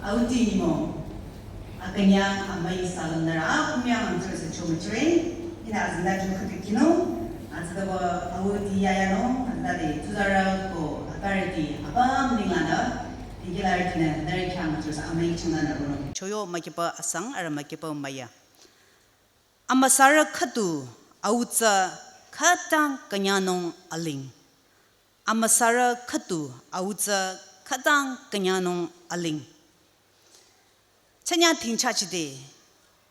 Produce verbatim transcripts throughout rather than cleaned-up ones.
Auti nyümong, akünyang amüi salüm nührü apümyang tsürüsü chomüchire, ihnü azingda ju khüdu kino, azingda ba auti yayanung, azingda de tsuzarü ko authority apüm ninglanü, dikelarütinü nührü khyang tsürüsü amüi changlanü ronung. Choyo mükipa asang, arüh mükipa müya. Amüsarü khüdu autsa khütang künyangnung aling. Amüsarü khüdu autsa khütang künyangnung aling. Chanyang tingchachide,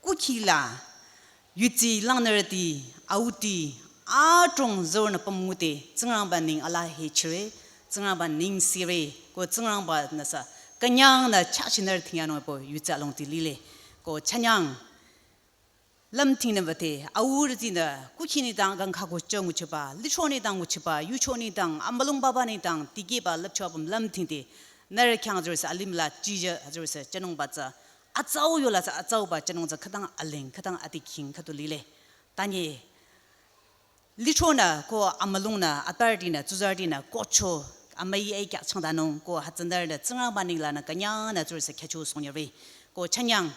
kukhila, yutsi langnürüti, auti, adrong zürünü pümngude, Tsingrangba ning alaa hechire, Tsingrangba ning sire, ko Tsingrangba nüsü, künyangnü chachinürü tingyanung po yutsi alongti lile, ko chanyang, lümtingnü bate, aurütinü, kukhi nengdang gangkha ko chong nguchiba, licho nengdang nguchiba, yucho nengdang, amülung baba nengdang, tikehba lüpcho apüm lümtingde, nührü khyang tsürüsü alimla, jijü tsürüsü, chanungba tsü, atsau yola tsü, atsauba chanung tsü, khütang aling, khütang atiking, khüdu lile. Tanye, lichonü, ko amülungnü, authority nü, tsuzarütinü, kocho, amüi ei kyak changdanung, ko hütsünürünü, Tsingrangba ninglanü, künyangnü, tsürüsü khyücho songyare, ko chanyang,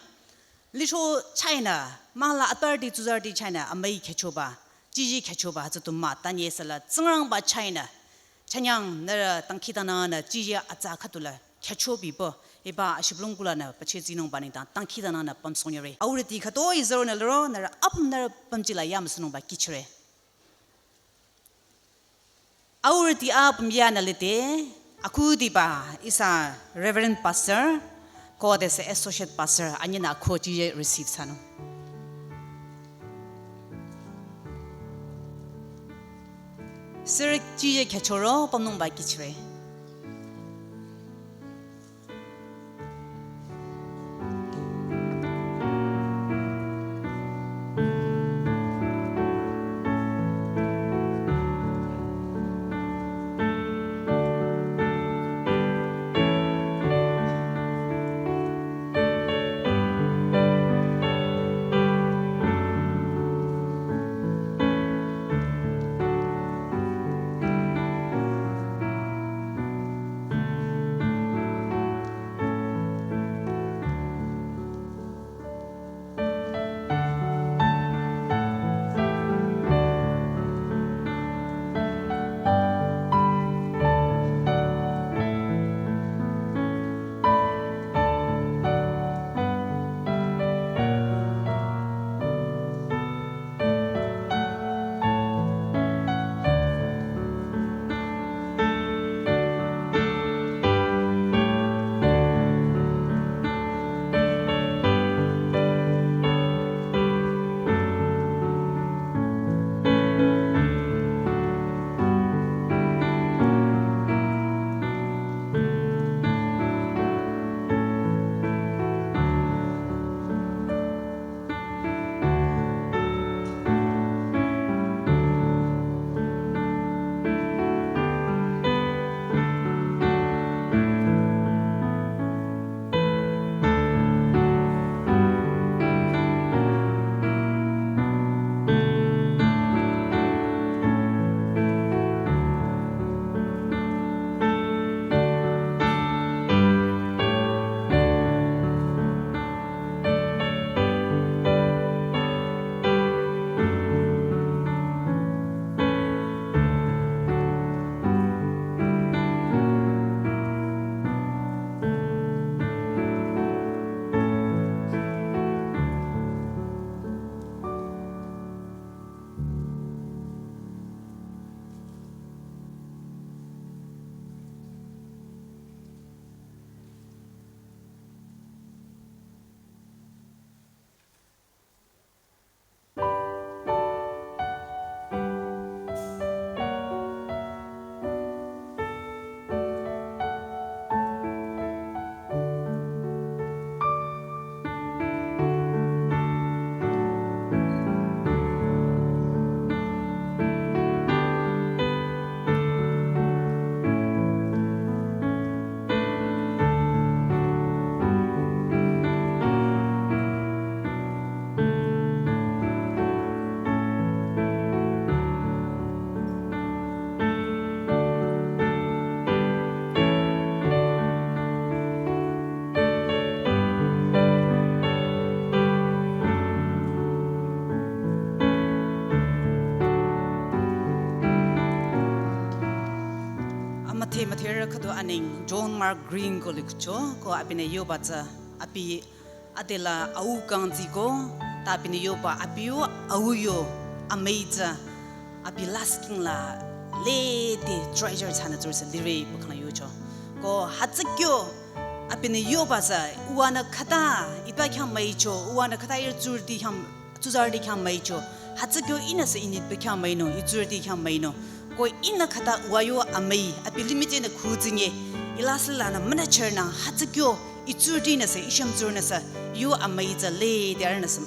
licho chahnü, mahla authority tsuzarüti chahnü, amüi khyüchoba, jiji khyüchoba, hütsü tu mah, tanye süla, Tsingrangba chahnü, chanyang, nührü dangkhidangnangnü, jiji atsa khüdula, khyüchobipo, hiba ashibülung kulanü, pachezinungba nengdang, dangkhidangnangnü, pümsongyare. Aurüti khütoi zürünü lüro, nührü apüm nührü pümjila yamsünungba kihchire. Aurüti apüm yanü lide, akhudiba ihsa Reverend Pastor, ko adesü Associate Pastor, anyinü akhu jiji receive thsanung. Sürü jiji khyüchoro pümnungba kihchire. Te mütherü khüdu aneng John Mark Green ko likhcho, ko abinü yoba tsü abi adela au kangzi ko, ta abinü yoba abi yo au yo amüi tsü abi lasih king la lede treasure thsanü tsurüsü lire pü khangla yocho. Ko hütsü kyo abinü yoba tsü uwanü khüta iba khyang müicho, uwanü khüta ihrü tsurüti khyang tsuzarüti khyang müicho. Hütsü kyo ihnüsü initpü khyang müinung, itsurüti khyang müinung. Ko ihnü khüta uwa yo amüi, abi limih tsünü khutsinye, ilasih lanü münüchernü, hütsü kyo itsurütinüsü, ishümtsurünüsü, yo amüi tsü lede arühnüsü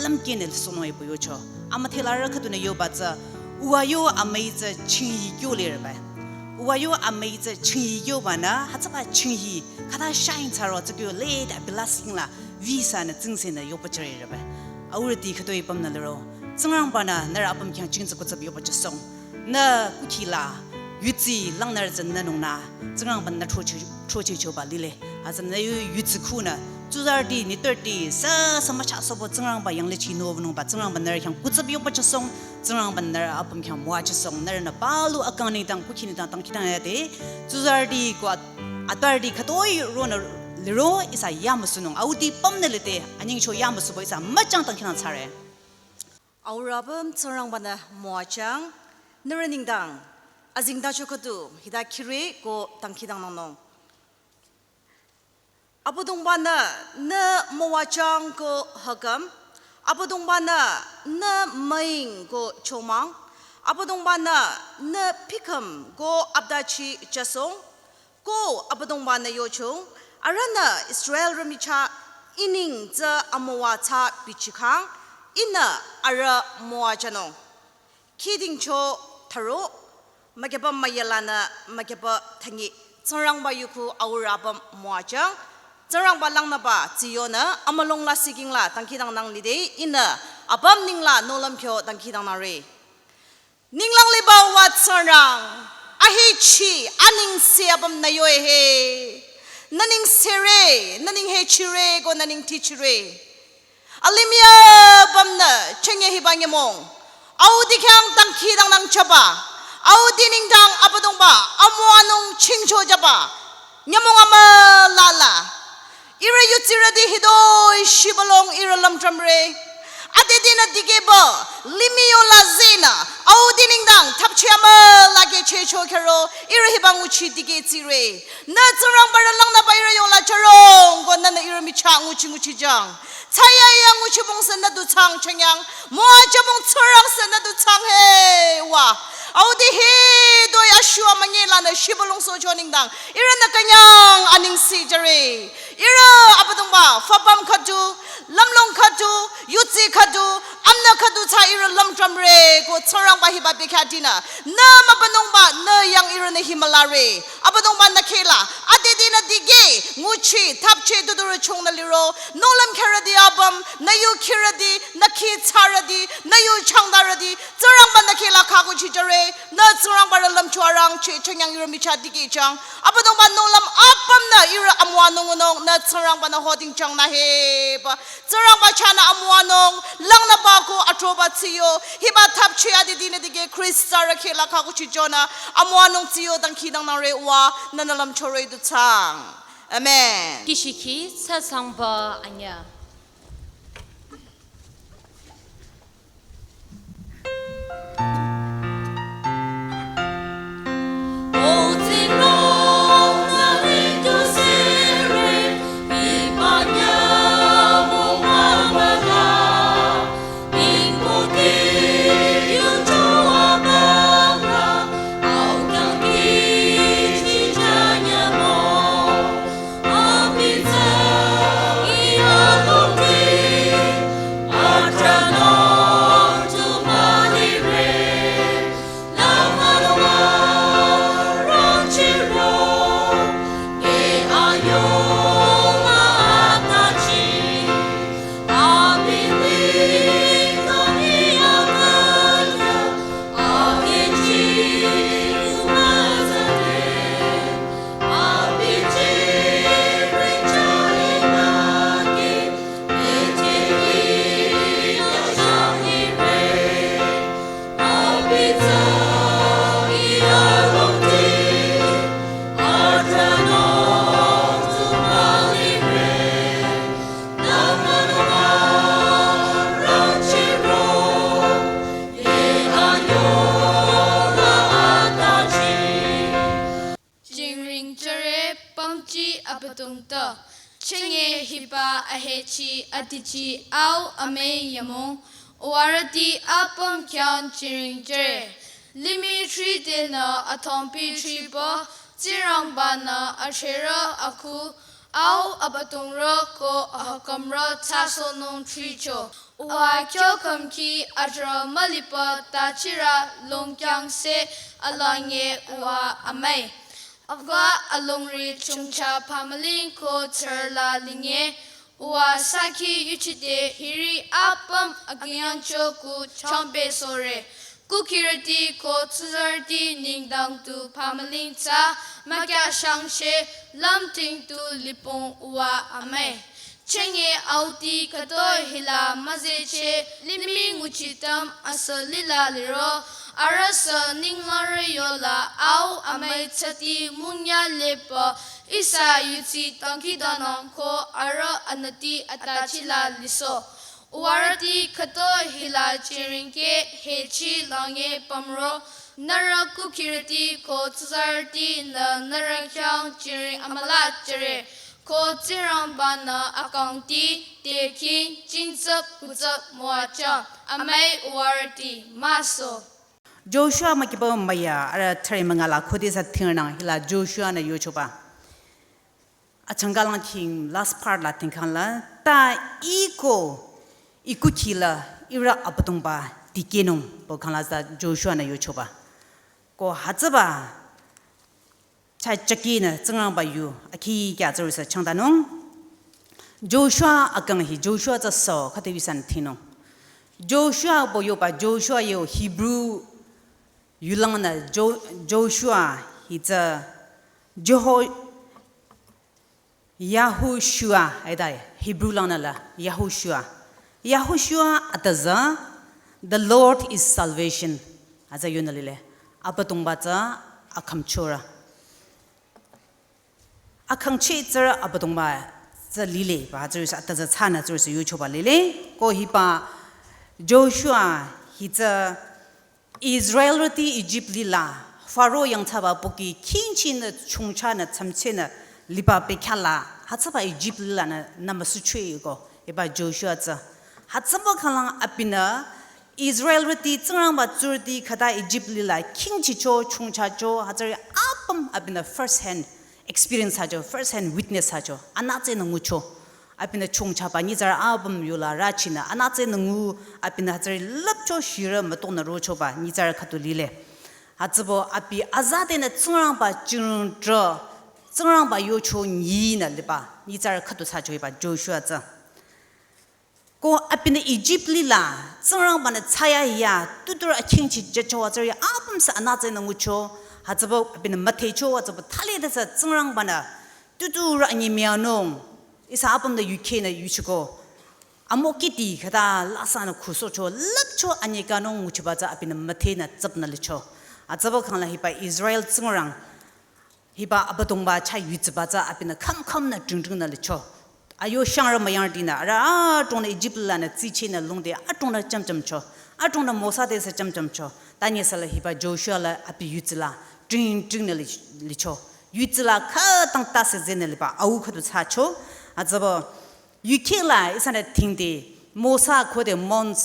lümkehnü sohnung epü yocho. Amüdhelarü khüdunü yoba tsü, uwa yo amüi tsü chinghi kyo lireba. Uwa yo amüi tsü chinghi kyobanü, hütsüba chinghi, khüta shine thsaro tsü kyo lede abi lasih king la visa nü tsingsenü yoba chürereba. Aurüti khütoi pümnü liro. Tsingrangbanü nührü apüm khyang chingtsü kutsüp yoba chüsong. Nü kukhi la yudsi langnürü tsünü nungnü Tsingrangbanü throcheh, throchehchoba lile. Hütsünü yu yudsi khunü tsuzarüti nitpürüti sü sü mücha sobo Tsingrangba yanglih chinü wünungba Tsingrangbanü nührü khyang kutsüp yoba chüsong. Tsingrangbanü nührü apüm khyang müwajüsong, nührünü palu akang nengdang kukhi nengdang dangkhidangnang yade. Tsuzarüti ko at-, atparüti khütoi ronü liro ihsa yamüsunung. Auti pümnü lide, anyingcho yamüsubo ihsa müchang dangkhidangnang thsare. Aurü apüm Tsingrangbanü müwajüng, nührü nengdang azengtacho khüdu hita khire ko dangkhidangnangnung. Abüdongbanü nü müwajüng ko hüküm, Abüdongbanü nü müing ko chomang, Abüdongbanü nü pikhüm ko aptachi chasong, ko Abüdongbanü yochong, arühnü Israelrü michah ining tsü amüwa thsa bichikhang, ihnü arüh müwajünung. Khidingcho tharo, mükyüpü müyalanü mükyüpü thangi, Tsingrangba yu khu aurü apüm müwajüng, Tsingrangba langnüba tsiyonü amülung lasih king la dangkhidangnang lide, ihnü apüm nengla nohlüm kyo dangkhidangnangre. Ninglang liba uwa Tsingrang, ahechi, anengse apüm nü yoe he. Nü nengsere, nü nenghechire, ko nü nengtichire. Alimih apümnü chünye hiba nyümong. Auti khyang dangkhidangnang chaba. Auti nengdang Abüdongba amüwanung chingcho jaba. Nyümong amülala. Ihrü yudsirüti hitoi shibülung ihrü lümtramre. Adedinü dikehba limih yola zenü. Auti nengdang thapchi amüla kehchehcho khero. Ihrü hiba nguchi dikehchire. Nü Tsingrangbarü langnüba ihrü yola chürong ko nünü ihrü michah nguchi nguchijüng. Thsayahiya nguchibong sü nü du thsang chüngyang. Müwajübong Tsingrang sü nü du thsang he wa. Auti hitoi ashuwa münyelanü shibülung sohcho nengdang. Ihrünü künyang anengse jüre. Ihrü Abüdongba, fapüm khüdu, lümlong khüdu, yudsi khüdu, amünyi khüdu thsa ihrü lümtramre, ko Tsingrangba hiba bekhyah dinü. Nü mübünungba, nü yang ihrünü hi mülare. Abüdongba nü khehla, adedinü dikeh, nguchi, thapchi dudurü chungnü liro, nohlüm kherüti apüm, nü yu khirüti, nü khi thsarüti, nü yu changdarüti, Tsingrangba nü khehla khükuchi jüre, nü Tsingrangbarü lümcho arangcheh, chünye ihrü michah dikehjüng. Abüdongba nohlüm apümnü ihrü amüwanung ngunung, nü Tsingrangba nü hoding jüng nü heba. Tsingrangba chahnü amüwanung, langnüba ko atroba tsiyo, hiba thapchi adedinü dikeh Khristarü khehla khükuchi jünü, amüwanung tsiyo dangkhidangnangre wa, nünü lümchore du thsang. Amen. Kishiki sasangba anya. Chenge hiba ahechi atichi au amüi yamung, uwarüti apüm khyang chiring jüre. Limih thri tenü athongpi thriba, Tsingrangbanü acherü aku, au abüdongrü ko ahakamrü thsasohnung thricho. Uwa kyo khümki atrü mülipa tachirü longkyangse alangye uwa amüi. Ava alongri chongcha pamüling ko tsürla linge, uwa saki yuchide hiri apüm akünyangcho ku changpehsohre. Kukhirüti ko tsuzarüti nengdang tu pamüling tsü mükyashangshe lümting tu lipong uwa amüi. Chenge auti khütoi hila müzehcheh limih nguchitam asü lila liro, arüh sü ninglangrü yola au amüi tsüti mungya lepa ihsa yudsi dangkhidangnang ko arüh anüti atachila lisoh. Uwarüti khütoi hila chiringke hechi lange pümro, nührü kukhirüti ko tsuzarütinü nührü khyang chiring amüla jüre. Ko Tsingrangbanü akangti, tekhing, jingtsüp kutsüp müwajüng, amüi uwarüti, müsoh. Joshua mükiba müya, arüh thüre müngala khode sa thingrnang hila Joshua-nü yochoba. Achangkalang king last part la tingkhangla, ta iko, ikukhila, ihrü Abüdongba dikehnung, pü khangla sa Joshua-nü yochoba. Ko hütsüba, chah chakinü Tsingrangba yu akhi kya tsürüsü changdanung. Joshua akang hi Joshua tsü sü khüta wisanü thinung. Joshua pü yoba Joshua yo Hebrew yulangnü Jo-, Joshua hi tsü Jeho-, Yahushua, aida Hebrew langnü la, Yahushua. Yahushua atüzü, "The Lord is salvation." Aza yonü lile. Abüdongba tsü akhümchorü. Akhümchorü Abüdongba tsü lile, ba tsürüsü atüzü tsünü tsürüsü yochoba lile. Ko hiba Joshua hi tsü Israelrüti Egypt lila, Pharaoh yangthsaba pohki khingchinü chongchanü tsamtsenü liba bekhyah la, hütsüba Egypt lilanü nümüsuchwe ko, hiba Joshua tsü. Hütsüba khanglang abinü Israelrüti Tsingrangba tsurüti khüta Egypt lila khingchicho, chongchacho, hütsüri apüm abinü first hand experience thsacho, first hand witness thsacho, anütsenü ngucho. Abinü chongchaba nyitsarü apüm yola rüchinü, anütsenü ngu abinü hütsüri lüpcho shirü mütongnü rochoba nyitsarü khüdu lile. Hütsübo abi azadenü Tsingrangba chingrungtrü, Tsingrangba yocho nyinü liba nyitsarü khüdu thsacho hiba Joshua tsü. Ko abinü Egypt lila, Tsingrangbanü thsayahiya, tuturü akhingchi jücho hütsüri apüm sü anütsenü ngucho, hütsübo abinü müdhecho, hütsübo thali desü Tsingrangbanü, tuturü anyemüyanung, ihsa apümnü yukhenü yuchiko. Amokiti khüta lasanü khusohcho, lüpcho anyekanung nguchiba tsü abinü müdhenü tsüpnü licho. Hütsübo khangla hiba Israel Tsingrang, hiba Abüdongba chah yutsiba tsü abinü khümkhümnü dringdringnü licho. Ayo shangrü müyangrütinü, arüh adrongnü Egypt lanü tsichinü lungde adrongnü chamchamcho. Adrongnü Mosa tesü chamchamcho. Tanyesüla hiba Joshua la abi yutsila dringdringnü li-, licho. Yutsila khütang tase zenü liba au khüdu thsacho. Hütsübo yukhela ihsanü thingde Mosa khode Mount,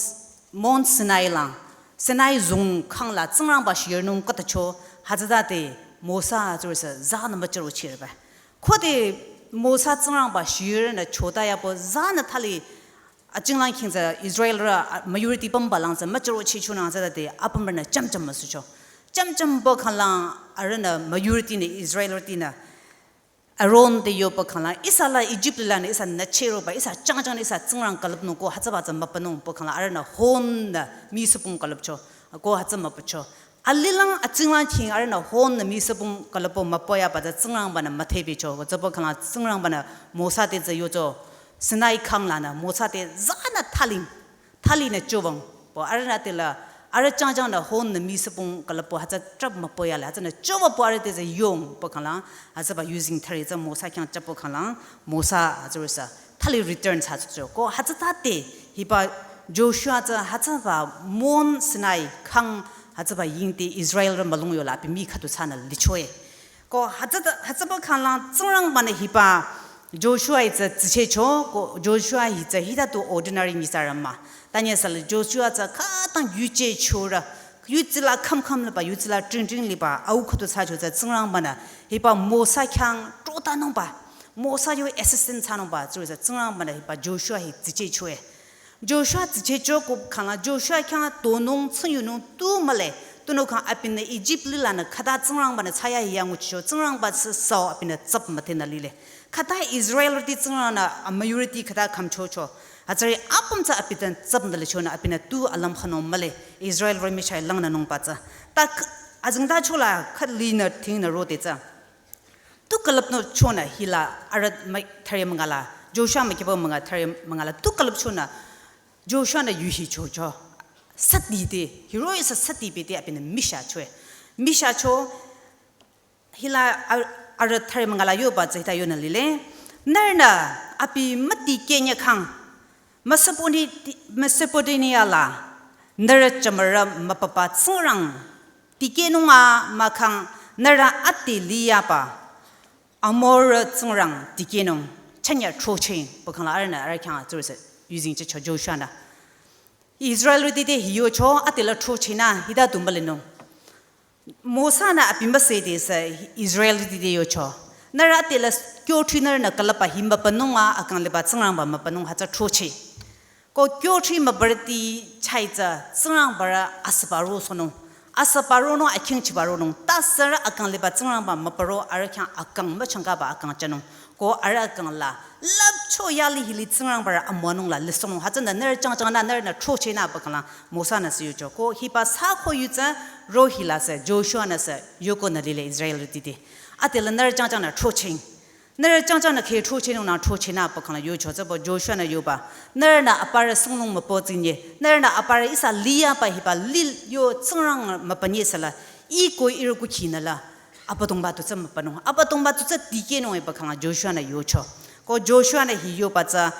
Mount Sinai lang, Sinai zung khangla Tsingrangba shirnung khatacho, hütsütade Mosa tsürüsü zanü müchürochireba. Khode Mosa Tsingrangba shirnü chotayabo zanü thali achinglang khingtsü Israelrü, a, majority pümbalang tsü müchürochichonang tsütade apümrünü chamcham müsucho. Chamchambo khanglang arühnü majority nü Israelrütinü Aaron te yoba khangla, ihsa la Egypt lanü ihsa nücheroba, ihsa changchang ihsa Tsingrang külüpnung ko hütsüba tsü mübünung pü khangla, arühnü honnü misüpung külüpcho, ko hütsü mübücho. Alilang achinglang khing arühnü honnü misüpung külüpbo mübüyaba tsü Tsingrangbanü müdhebicho, ko tsübo khangla Tsingrangbanü Mosa te tsü yocho, Sinai khang lanü Mosa te zanü thaling, thalinü chowang. Pü arühnü tela, arüh changchangnü honnü misüpung külüpbo hütsü trap mübüyale, hütsünü choba pü arüh te tsü yong pü khangla, hütsüba using thari tsü Mosa khyang chapbo khangla, Mosa hütsürüsü, thali return thsacho. Ko hütsütade, hiba Joshua tsü hütsüba Mount Sinai khang hütsüba yingte Israelrü mülung yola abi mii khüdu thsanü lichoe. Ko hütsüta, hütsüba khangla Tsingrangbanü hiba Joshua hi tsü tsichehcho, ko Joshua hi tsü hita tu ordinary nyitsarü mah. Tanye sala Joshua tsü khütang yuje chorü, yutsila kham kham liba, yutsila tring tring liba, au khüdu thsacho tsü Tsingrangbanü hiba Mosa khyang trotanungba, Mosa yo assistant thsanungba, tsü tsü Tsingrangbanü hiba Joshua hi tsichehchoe. Joshua tsichehcho ko khangla Joshua khyang tonung tsingyunung tu mühle, tunüo khang abinü Egypt lilanü khüta Tsingrangbanü thsayahiya nguchicho, Tsingrangba tsü sao abinü tsap müdhenü lile. Khüta Israelrüti Tsingrangnü a majority khüta khümchocho. Hütsüri apüm tsü abinü tsap nü lichonü abinü tu alam khanung mühle, Israelrü michah langnünungba tsü. Ta k-, azingdachola khüt linü thingnü rode tsü. Tu külüpnü chonü hila arüh mah thüre müngala, Joshua mükehba münga thüre müngala, tu külüp chonü Joshuanü yu hichocho. Sati te, hiroh-i sü sati bete abinü mishachoe. Mishacho, hila ar-, arüh thüre müngala yoba tsü hita yonü lile. Nührünü abi mütikeh nyekhang, Mesoponi-, Mesopotamia la nührü jümürü mübüba tsingrang dikehnunga mahkhang nührü ade liyaba Amorrü tsingrang dikehnung chanya throcheh pü khangla arühnü arüh khyang tsürüsü yuzeng chehcho Joshuanü. Israelrüti te hi yocho, adela throchehnü hita du mülinung. Mosanü abi müsede sü Israelrüti te yocho. Nührü adela kyothri nührünü külüpba hi mübünunga akang liba tsingrangba mübünung hütsü throcheh. Ko kyothri mübürüti chah-i tsü tsingrangbarü asüba rosohnung. Asüba ronung, akhingchiba ronung. Ta sürü akang liba tsingrangba mübüro arüh khyang akang müchangkaba akang jünung. Ko arüh akang la lüpcho yali hili tsingrangbarü amüwanung la lisohnung. Hütsünü nührü jangjang nü nührünü throchehnü pü khangla Mosanü sü yocho. Ko hiba sü ko yu tsü ro hila sü Joshuanü sü yokonü lile Israelrüti te. Adela nührü jangjang nü throcheh. Nührü jangjang nü kheh throchehnung nü throchehnü pü khangla yocho tsüba Joshuanü yoba. Nührünü aparü sunglong mübü tsinye. Nührünü aparü ihsa liyaba hiba li yo tsingrang mübünye süla. Ih ko ihrü kukhinü la Abüdongba tu tsü mübünung. Abüdongba tu tsü dikehnung-e pü khangla Joshuanü yocho. Ko Joshuanü hi yoba tsü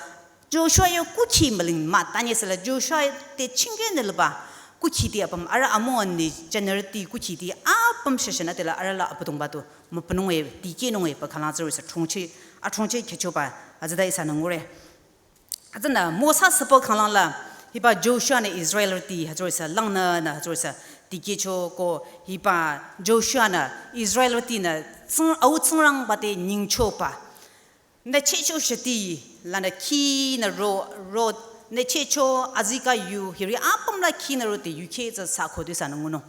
Joshua yo kukhi müling mah tanye süla Joshua te chingkehnü liba kukhiti apüm arüh amüwanü general ti kukhiti apüm shashanü tela arüh la Abüdongba tu mübünung-e dikehnung-e pü khangla tsürüsü throcheh, athrocheh khehchoba hütsüta ihsanü ngure. Hütsünü Mosa süpü khanglang la hiba Joshuanü Israelrüti hütsürüsü langnünü hütsürüsü dikehcho ko hiba Joshuanü Israelrütinü tsing-, au tsingrangba te nyingchoba. Nü chehcho shiti lanü khinü ro, ro, nü chehcho azikeh yu hiri apüm la khinü rode yukheh tsü sü ko du ihsanü ngunung.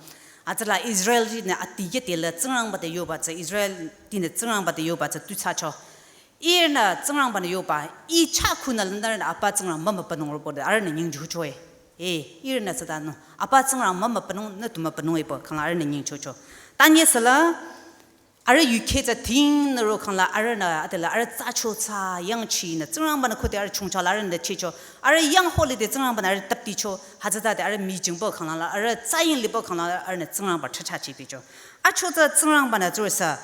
Hütsüla Israelrütinü adikeh tela tsingrangba te yoba tsü Israelrütinü tsingrangba te yoba tsü tu thsacho. Ihrünü tsingrangbanü yoba, ih chah khunü la nührünü apa tsingrang mümübünung robo de arühnü nyingchochoe. E, ihrünü sütanung, apa tsingrang mümübünung nü tu mübünung-e pü khangla arühnü nyingchocho. Tanye süla, arüh yukheh tsü thingnü ro khangla arühnü adela arüh tsacho tsü yangchinü, tsingrangbanü khode arüh chongcha la arühnü chehcho, arüh yang holiday tsingrangbanü arüh tapticho, hütsütade arüh mijing pü khangla la, arüh tsaying lipü khangla la arühnü tsingrangba thrathra chipehcho. Acho tsü tsingrangbanü tsürüsü,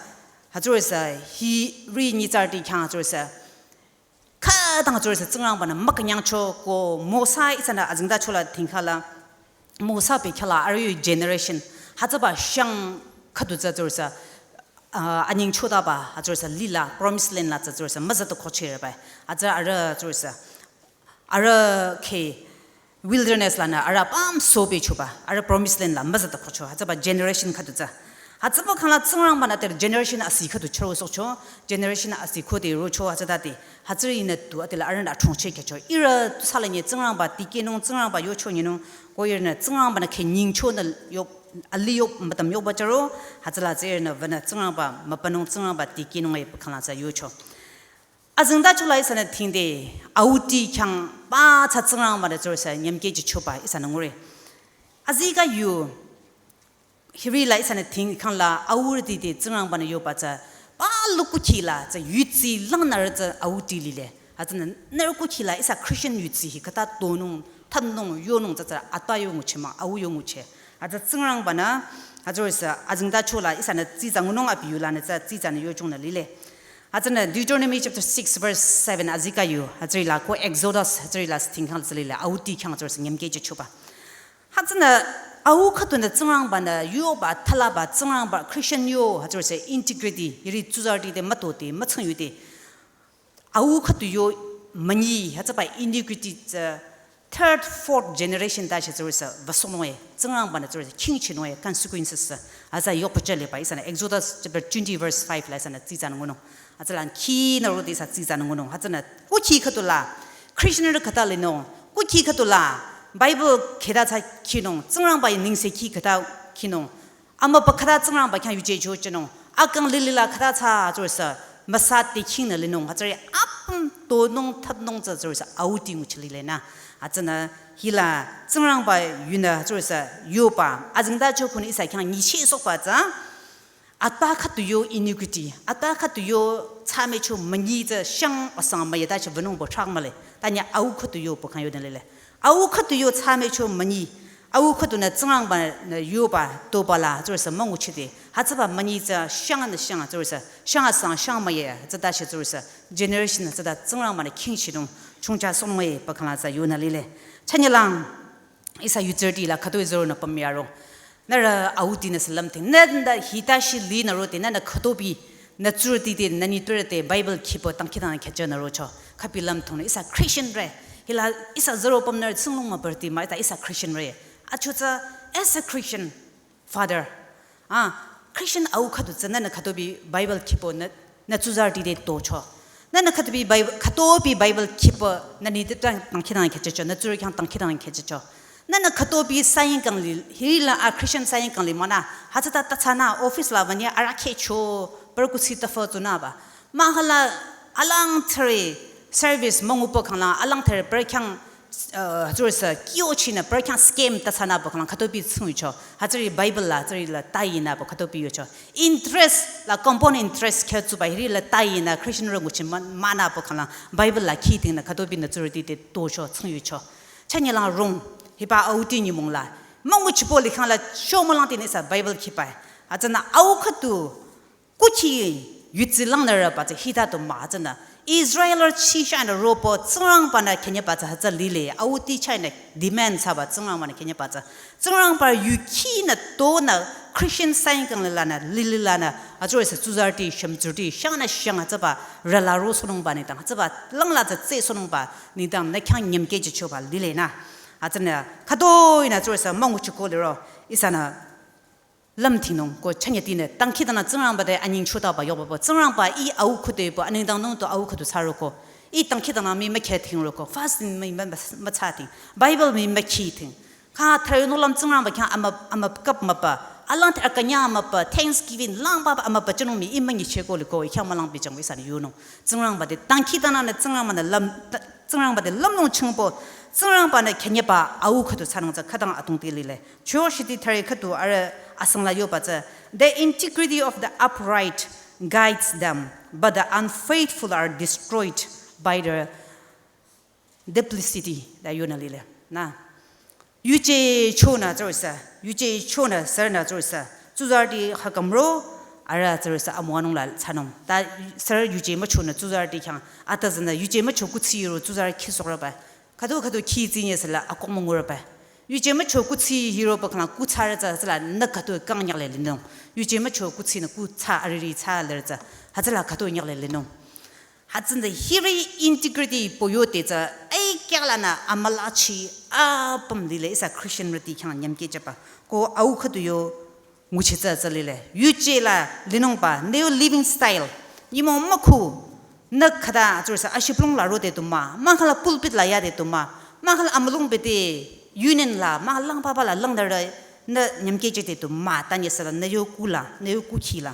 hütsürüsü hiri nyitsarüti khyang hütsürüsü khütang hütsürüsü tsingrangbanü mükünyangcho ko Mosa ihsanü azingdachola thingkhala Mosa bekhyah la arüh yo generation hütsüba shang khüdu tsü tsürüsü, ah, anyingchotaba hütsürüsü lila promised land la tsü tsürüsü müzüta kohchereba. Hütsü arüh tsürüsü arüh kheh wilderness lanü arüh apüm sobechoba, arüh promised land la müzüta kohcho, hütsüba generation khüdu tsü. Hütsüba khangla tsingrangbanü te generation asi khüdu chürosohcho, generation asi khode rocho hütsütade. Hütsüri nü tu adela arühnü athrocheh khehcho. Ihrü tu sala nye tsingrangba dikehnung tsingrangba yocho nyinung, ko ihrünü tsingrangbanü kheh nyingchonü yo, ali yo mütam yoba chüro, hütsüla tsü ihrünü wünü tsingrangba mübünung tsingrangba dikehnung-e pü khangla tsü yocho. Azingdachola ihsanü thingde, auti khyang ba tsü tsingrangbanü tsürüsü nyümkeh jüchoba ihsanü ngure. Azikeh yu, hiri la ihsanü thing khangla aurüti te tsingrangbanü yoba tsü, palu kukhi la tsü yudsi langnürü tsü auti lile. Hütsünü nührü kukhi la ihsa Christian yudsi hi khüta tonung, thanung, yonung tsü tsü ata yo ngucheh mah, au yo ngucheh. Hütsü tsingrangbanü, hütsürüsü azingdachola ihsanü tsitsa ngunung abi yu lanü tsü tsitsanü yochongnü lile. Hütsünü Deuteronomy chapter six verse seven azikeh yu, hütsüri la ko Exodus, hütsüri la thingkhang tsü lile, auti khyang tsürüsü nyümkeh jüchoba. Hütsünü au khüdunü tsingrangbanü yoba, thalaba, tsingrangba, Christian yo, hütsürüsü integrity, hiri tsuzarüti te mütoti, mütsingyuti. au khüdu yo münyi, hütsüba iniquity tsü third, fourth generation ta shi tsürüsa, vasonoe, Tsingrangba-nü tsürüsa, king chinoe, consequences, hütsü yokpa chale ba, ihsanü Exodus chapter twenty verse five la ihsanü tsitsanü ngunung. Hütsüla khinü rode ihsa tsitsanü ngunung. Hütsünü, kukhi khüdu la, Christian rü khüta linung, kukhi khüdu la, Bible khüta tsü khinung, Tsingrangba nengsekhi khüta khinung. Amübü khüta Tsingrangba khyang yuje jochinung. Akang lilila khüta tsü tsürüsa, müsa te khingnü linung. Hütsüri apüm tonung thapnung tsü tsürüsa, auti nguchi lile nü. Hütsünü hila Tsingrangba yunü tsürüsa, yoba. Azingda chokhunü ihsa khyang nyichehsohba tsü. Ata khüdu yo iniquity, ata khüdu yo tsü mücho münyi tsü shang asang müyeta shi vünung bo chak mühle. Tanya au khüdu yo pü khyang yonü lile. Au khüdu yo tsü mücho münyi. Au khüdunü Tsingrangba-nü yoba toba la tsürüsa münguchide. Hütsüba münyi tsü shangnü shang tsürüsa. Shang asang shang müye. Hütsüta shi tsürüsa. Generation hütsüta Tsingrangba-nü king chinung. Chongcha song müye pü khyang la tsü yonü lile. Chanyelang. Ihsa yutsürüti la khütoi züronü pümyaro. Nührü autinü sü lümthing. Nü, nü hita shi linü rode, nü, nü khütobi, nü tsurüti te, nü nitpürü te, Bible khipü dangkhidangnang khehchanü rocho. Khüpi lümthungnü, ihsa Christian re. Hila, ihsa züro pümnü singlung mübürüti mah, ihsa, ihsa Christian re. Achotsü, as a Christian, Father, ah, Christian au khüdu tsü nünü khütobi Bible khipü nü, nü tsuzarüti te tocho. Nünü khütobi Bible, khütobi Bible khipü nü nitpürü dangkhidangnang khehchacho, nü tsurü khyang dangkhidangnang khehchacho. Nünü khütobi saying kangli, hila a Christian saying kangli münü, hütsüta tatsünü office la wünye arahkheh cho, pürü kuthsi tafü tsünüba. Mahkhang la alang thüre service müngupü khanglang alang thüre pürü khyang uh, tsürüsa, kyo chinü, pürü khyang scam tatsünü pü khanglang khütobi tsungcho. Hütsüri Bible la, hütsüri la tayinü pü khütobi yocho. Interest la compound interest kheh tsuba hiri la tayinü Christian rü nguchi mü-, münü pü khanglang Bible la khitingnü khütobinü tsurüti te tocho, tsungyocho. Chanyelang rung, hiba auti nyümong la. Münguchibo likhang la, shomülangtinü ihsa Bible khiba. Hütsünü au khüdu, kukhi yudsi langnürüba tsü hita du mah tsünü. Israelrü chishanü ropü Tsingrangba-nü khenyeba tsü hütsü lile, auti chahnü demand thsaba Tsingrangba-nü khenyeba tsü. Tsingrangba yukhinü tonü Christian saying kangli lanü, lili lanü, atsürüsa tsuzarüti, shümtsurüti, shangnü shang hütsüba rüla rosohnungba nengdang, hütsüba langla tsü tsesohnungba nengdang nü khyang nyümkehjüchoba lile nü. Hütsünü, khütoinü tsürüsa münguchiko liro, ihsanü lümthingnung ko chanyetinü, dangkhidangnang Tsingrangba te anyingchotaba yobaba, Tsingrangba ih au khüdu pü, anengdang nung tu au khüdu thsaroko, ih dangkhidangnang mii mükhethingroko, fasting mii mü-, mü-, müthsathing, Bible mii mükhiting. Kha thüre nü lüm Tsingrangba khyang amü, amükap mübü, alang thüre akünyang mübü, Thanksgiving, langbaba amübü chinung mii ih münyicheko liko, ih khyang mülang bijang ihsanü yonung. Tsingrangba te, dangkhidangnangnü Tsingrangba-nü lüm, Tsingrangba te lümlong chingpü, Tsingrangba-nü khenyeba au khüdu thsanung tsü khütang atungte lile. Cho shiti thüre khüdu arüh asang la yoba tsü, "The integrity of the upright guides them, but the unfaithful are destroyed by the duplicity," ta yonü lile. Nü. Yuje chonü tsürüsa, yuje chonü sürünü tsürüsa, tsuzarüti hakhümro, arüh tsürüsa amüwanung la thsanung. Ta sürü yuje müchonü tsuzarüti khyang, atüzünü yuje mücho kuthsi ro tsuzarü khisohrüba. Khüdu khüdu khi tsinye süla akong müngurüba. Yuje mücho kuthsi hiroba khanglang kuthsarü tsü süla nü khüdu kang nyakle linung. Yuje mücho kuthinü kuthsa ariri thsa lerü tsü. Hütsüla khüdu nyakle linung. Hütsünü hiri integrity pü yote tsü, ai kya lanü amülachi apüm lile ihsa Christian rüti khyang nyümkehjüba. Ko au khüdu yo nguchi tsü tsü lile. Yuje la linungba, new living style. Nyümong mükhu, nü khüta tsürüsa ashiplong la rode du mah, mahkhang la pulpit la yade du mah, mahkhang la amülung bete union la, mahkhang langbaba la langdarü, nü nyümkehjüde du mah, tanyesüla nü yo ku la, nü yo kukhi la.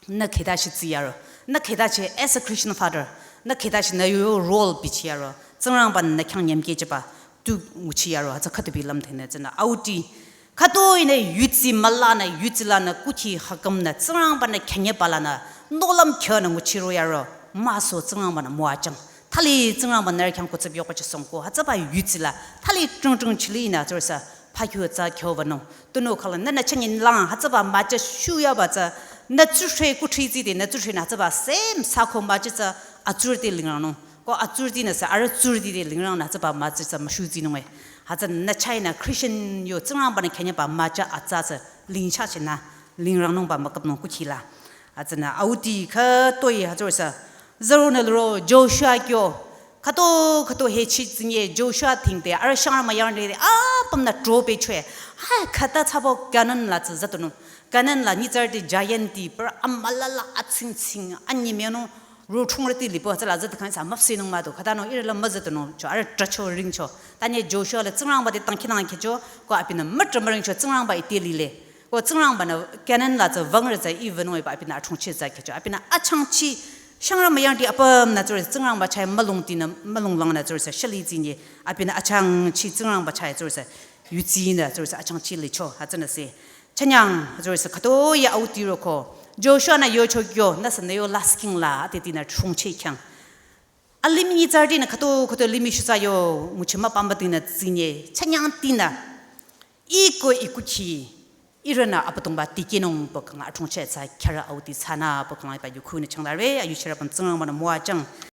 Nü khüta shi tsiyaro. Nü khüta shi as a Christian father. Nü khüta shi nü yo role bichiyaro. Tsingrangba-nü nü khyang nyümkehjüba tu nguchiyaro. Hütsü khüdu bi lümthinü tsünü. Auti. Khütoinü yudsi mülanü, yudsi lanü, kukhi hakhümnü, Tsingrangba-nü khenyeba lanü, nohlüm khyonü nguchiro yaro. Müso Tsingrangba-nü müwajüng. Thali Tsingrangba-nü nührü khyang kuthsi biyokochü songko. Hütsüba yudsi la. Thali trung trung chilinü tsürüsa. Phakyo tsü kyo wünung. Tunüo khanglang nünü chünye lang hütsüba mücha shuyaba tsü. Nü tsurü kuthsi tside nü tsurünü hütsüba same sako mücha tsü atsurüti lingrangnung. Ko atsurütinü sü arüh tsurüti te lingrangnü hütsüba mücha tsü müshutsinung e. Hütsünü chahnü Christian yo Tsingrangba-nü khenyeba mücha atsa tsü lingchachinü lingrangnungba mükapnung kukhi la. Hütsünü auti khütoi hütsürüsa Züronü liro Joshua kyo. Khüto khüto hechi tsinye Joshua thingte arüh shangrü müyang de apümnü tropehcho. Ha khüta thsabo Canaan la tsü zütonung. Canaan la nyitsarüti giant ti pür amülala atsingtsing anyimünung rochungrüti lipo tsüla züt khang sa müpsehnung mah do. Khütanung ihrü la müzütonung cho arüh trahcho ringcho. Tanye Joshua le Tsingrangba te tangkhinang khecho ko abinü mütrah müringcho Tsingrangba ite lile. Ko Tsingrangba-nü Canaan la tsü wüngrü tsü iwünung iba abinü achungchi tsü khecho. Abinü achangchi shangrü müyangti apümnü tsürü Tsingrangba chah mülungtinü mülunglangnü tsürü sü shali tsinye. Abinü achangchi Tsingrangba chah tsürü sü yutsinü tsürü sü achangchi licho hütsünü se. Chanyang tsürü sü khüto ya auti roko. Joshua-nü yocho kyo nüsü nü yo lasking la atetinü chungchi khyang. Alimih nyitsarütinü khüto khüto limih shutsa yo nguchi müpümbatinü tsinye. Chanyangtinü. Iko ikukhi, ihrünü Abüdongba tikehnung pü kang achungchi tsü khyarü auti thsanü pü kang iba yukhunü changlare, ayuchirü pün Tsingrangba-nü müwajang.